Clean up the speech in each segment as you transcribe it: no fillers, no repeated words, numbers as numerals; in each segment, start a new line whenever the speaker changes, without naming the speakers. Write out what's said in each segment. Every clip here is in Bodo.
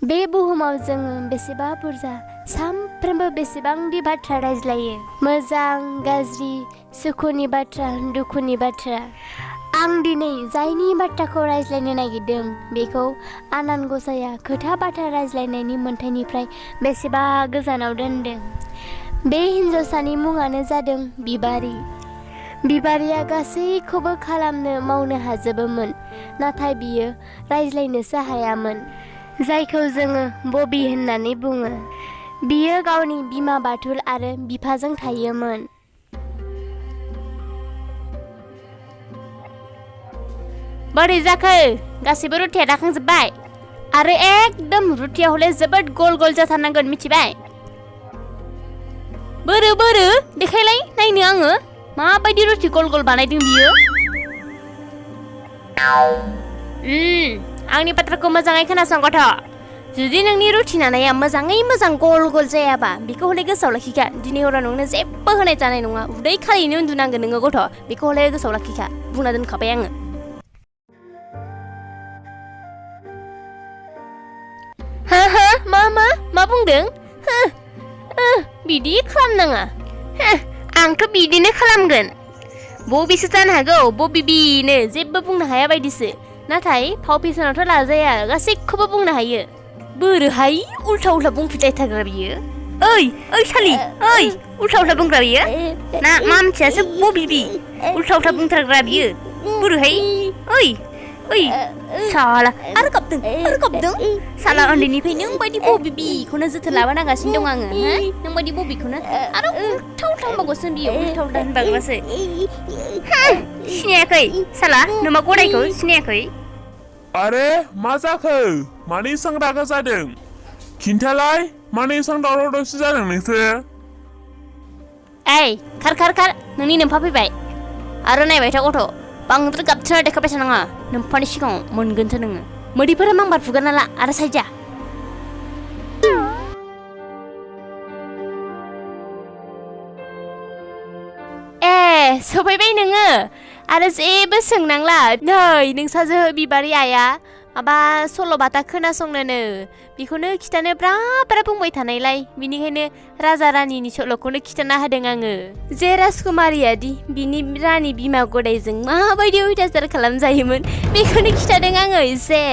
बे बुहुमाव जोङो बेसेबा बुरजा सानफ्रोमबो बेसेबांदि बाथ्रा रायज्लायो मोजां गाज्रि सुखुनि बाथ्रा दुखुनि बाथ्रा आं दिनै जायनि बाथ्राखौ रायज्लायनो नागिरदों बेखौ आनान गसाइया खोथा बाथ्रा रायज्लायनायनि मोन्थाइनिफ्राय बेसेबा गोजानाव दोनदों। बे हिन्जावसानि मुङानो जादों बिबारि। बिबारिया गासैखौबो खालामनो मावनो हाजोबोमोन, नाथाय बियो रायज्लायनोसो हायामोन, जायखौ जोङो बबि होननानै बुङो। बियो गावनि बिमा बाथुल आरो बिफाजों थायोमोन। बोरै जाखो? गासैबो रुटिया दाखांजोब्बाय आरो एकदम रुटिया हले जोबोद गल गल जाथारनांगोन, मिथिबाय? बोरो देखायलाय नायनो आङो माबायदि रुटि गल गल बानायदों बियो। आंनि बाथ्राखौ मोजाङै खोनासं गथ'। जुदि नोंनि रुटि नानाया मोजाङै मोजां गल गल जायाबा बेखौ हले गोसोआव लाखिखा। दिनै हराव नोंनो जेबो होनाय जानाय नङा। उदै खालिनो उन्दुनांगोन नोङो गथ'। बेखौ हले गोसोआव लाखिखा। बुंना दोनखाबाय आङो। मा बुंदों? बिदि खालामनाङा। आंथ' बिदिनो खालामगोन। बबिसो जानो हागौ, बबि बिनो जेबो बुंनो हाया बायदिसो। नाथाय फाव फेसनावथ' लाजाया, गासैखौबो बुंनो हायो। बोरोहाय उल्था उल्था बुंफिनलायथारग्रा बियो। ओइ सालि, ओइ उल्था उल्था बुंग्रा बियो ना मा मिथियासो बबि बि उल्था उल्था बुंथारग्रा बियो। बोरोहाय ओइ साला आरो गाबदों साला उन्दैनिफ्राय नों बायदि बबि बिखौनो जोथोन लाबोनांगासिनो दं आङो। नों बायदि बबिखौनो आरो उल्था उल्था होनबावगोसो बियो, उल्था उल्था होनबाग्रासो। सिनायाखै साला नोमा गदायखौ सिनायाखै?
अरे मा जाखो? मानो एसां रागा जादों? खिन्थालाय मानो एसां दावराव दावसि जादों नोंसोरो?
ओइ खार नोंनि नोम्फा फैबाय। आरो नायबाय था गथ', बांद्राय गाबथ्रा देखायबाय थानाङा। नोम्फानि सिगाङाव मोनगोनसो नोङो। मोदैफोरा मांबार फुगारना ला आरो साइजा। सफैबाय नोङो आरो जेबो सोंनांला। नै नोंसाजो बिबारि आइया माबा सल'बाथा खोनासंनोनो बेखौनो खिथानो ब्रा बुंबाय थानायलाय, बिनिखायनो राजा रानिनि सल'खौनो खिथाना होदों आङो। जे राजकुमारियादि बिनि रानि बिमा गदायजों माबायदि अयथासार खालामजायोमोन बेखौनो खिथादों आङो एसे।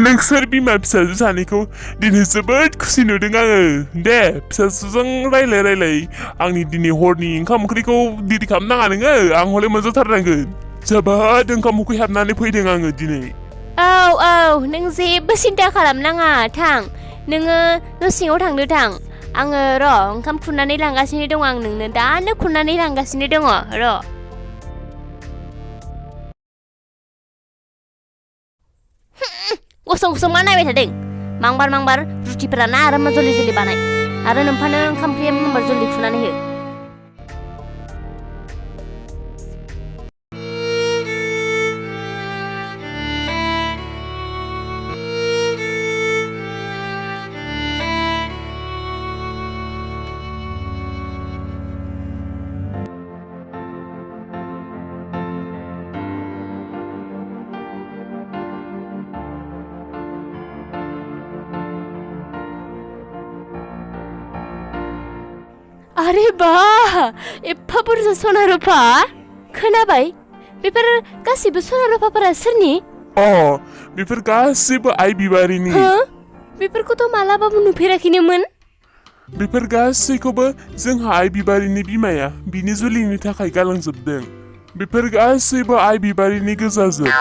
नोंसोर बिमा फिसाजो सानैखौ दिनै जोबोद खुसि नुदों आङो। दे फिसाजोजों रायलाय आंनि दिनै हरनि ओंखाम ओंख्रिखौ दिरि खालामनाङा नोङो। आं हले मोनजाथारनांगोन। जोबोद ओंखाम उखैहाबनानै फैदों आङो दिनै।
औ नों जेबो सिन्था खालामनाङा। थां नोङो न' सिङाव थांदो थां। आङो र' ओंखाम खुरनानै लांगासिनो दङ। आं नोंनो दानो खुरनानै लांगासिनो दङ र'। गसं मा नायबाय थादों? मांबार रुटिफोरा ना आरो मा जलि बानाय आरो नोम्फानो ओंखाम ओंख्रिया मांबार जलि खुरनानै हो। अरे बा एफा बुरजा सना रुफा खोनाबाय? बेफोर गासिबो सना रुफाफोरा सोरनि?
बेफोर गासिबो आइ बिबारिनि।
बेफोरखौथ' मालाबाबो नुफेराखैनोमोन।
बेफोर गासैखौबो जोंहा आइ बिबारिनि बिमाया बिनि जुलिनि थाखाय गालांजोबदों। बेफोर गासैबो आइ बिबारिनि गोजाजोब।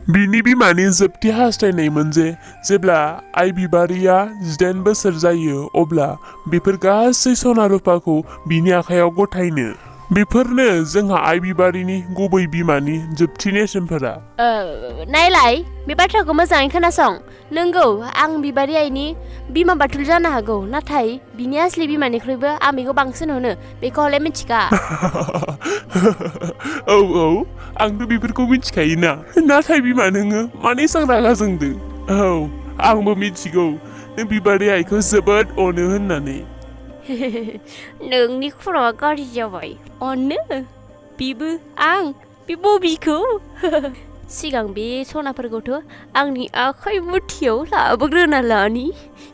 बिनि बिमानि जोबथि हास्थायनायमोन जे जेब्ला आइ बिबारिया 18 बोसोर जायो अब्ला बेफोर गासै सना रुफाखौ बिनि आखायाव गथायनो। बेफोरनो जोंहा आइ बिबारिनि गुबै बिमानि जोबथि नेरसोनफोरा।
नायलाय बे बाथ्राखौ मोजाङै खोनासं। नंगौ आं बिबारि आइनि बिमा बाथुल जानो हागौ, नाथाय बिनि आसलि बिमानिख्रुइबो आं बेखौ बांसिन होनो। बेखौ हले मिथिखा।
औ आंथ' बेफोरखौ मिथिखायोना। नाथाय बिमा नोङो मानो एसां रागा जोंदों? आंबो मिथिगौ नों बिबारि आइखौ जोबोद अनो होननानै।
नोंनि खर'आ गाज्रि जाबाय। अनो? बेबो आं बे बबिखौ? सिगां बे सनाफोरखौथ' आंनि आखाइ मुथियाव लाबोग्रोना लानि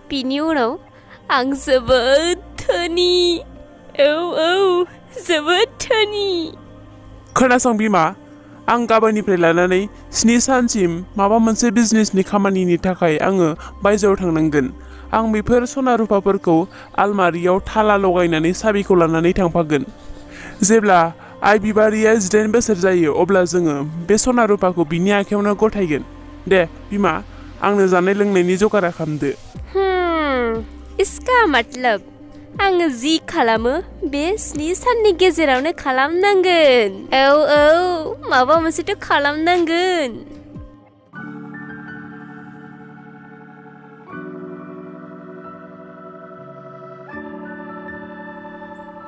बिनि उनाव आं जोबोद धोनि औ जोबोद धोनि।
खोनासं बिमा, आं गाबोननिफ्राय लानानै 7 सानसिम माबा मोनसे बिजनेसनि खामानिनि थाखाय आङो बायजोआव थांनांगोन। आं बेफोर सना रुफाफोरखौ आलमारियाव थाला लगायनानै साबिखौ लानानै थांफागोन। जेब्ला आइ बिबारिया 18 बोसोर जायो अब्ला जोङो बे सना रुफाखौ बिनि आखायावनो गथायगोन। दे बिमा, आंनो जानाय लोंनायनि जगारा खालामदो।
इसका मतलब आङो जि खालामो बे 7 साननि गेजेरावनो खालामनांगोन। औ माबा मोनसेथ' खालामनांगोन।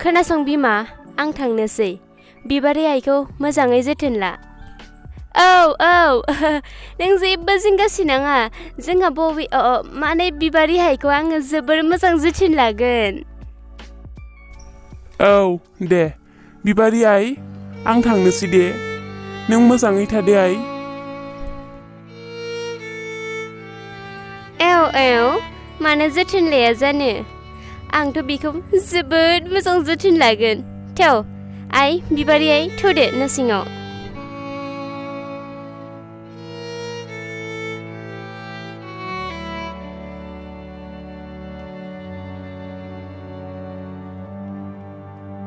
खोनासं बिमा, आं थांनोसै। बिबारि आइखौ मोजाङै जोथोन ला। औ नों जेबो जिंगा सिनाङा। जोंहा बबि माने बिबारि आइखौ आङो जोबोर मोजां जोथोन लागोन।
औ दे बिबारि आइ, आं थांनोसै दे। नों मोजाङै थादे आइ।
औ मानो जोथोन लाया जानो? आंथ' बेखौ जोबोद मोजां जोथोन लागोन। थौ आइ, बिबारि आइ, थौदो न' सिङाव।